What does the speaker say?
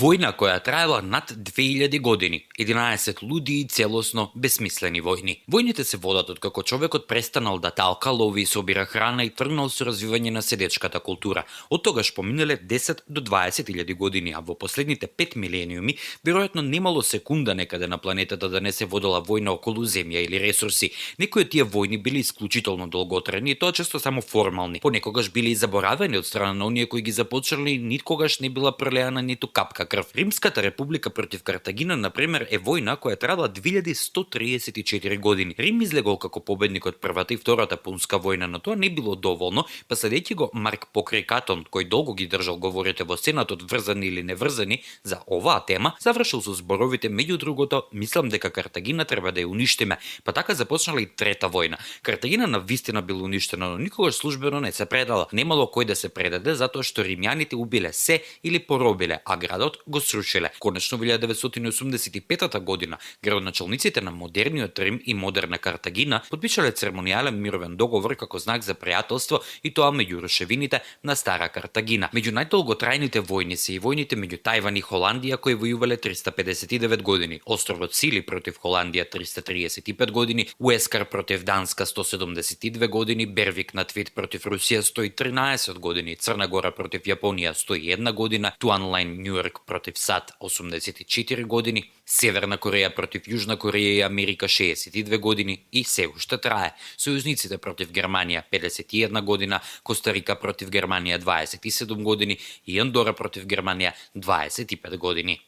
Војна која траела над 2000 години, 11 луди и целосно бесмислени војни. Војните се водат откако човекот престанал да талка, лови и собира храна и тргнал со развивање на седечката култура. Од тогаш поминале 10 до 20.000 години, а во последните 5 милениуми веројатно немало секунда некаде на планетата да не се водела војна околу земја или ресурси. Некои од тие војни били исклучително долготрajни и тоа често само формални. Понекогаш били и заборавени од страна на оние кои ги започнали и никогаш не била прелеана ниту капка крв. Римската република против Картагина, например, е војна која трала 2134 години. Рим излегол како победник од првата и втората пунска војна, но тоа не било доволно, па следејќи го Марк покрај Катон, кој долго ги држал говорите во Сенатот врзани или неврзани за оваа тема, завршил со зборовите: меѓу другото, мислам дека Картагина треба да ја уништиме. Па така започнала и трета војна. Картагина навистина била уништена, но никогаш службено не се предала. Немало кој да се предаде затоа што римјаните убиле се или поробиле, а градот го срушиле. Конечно во 1985 година градоначалниците на модерниот Рим и модерна Картагина подпишале церемонијален мировен договор како знак за пријателство, и тоа меѓу рушевините на стара Картагина. Меѓу најдолготрајните војни се и војните меѓу Тајван и Холандија кои војувале 359 години, островот Сили против Холандија 335 години, Уескар против Данска 172 години, Бервик на Твит против Русија 113 години, Црна Гора против Јапонија 101 година, Туанлайн Њујорк против САД 84 години, Северна Кореја против Јужна Кореја и Америка 62 години и се уште трае. Сојузниците против Германија 51 година, Коста-Рика против Германија 27 години и Андора против Германија 25 години.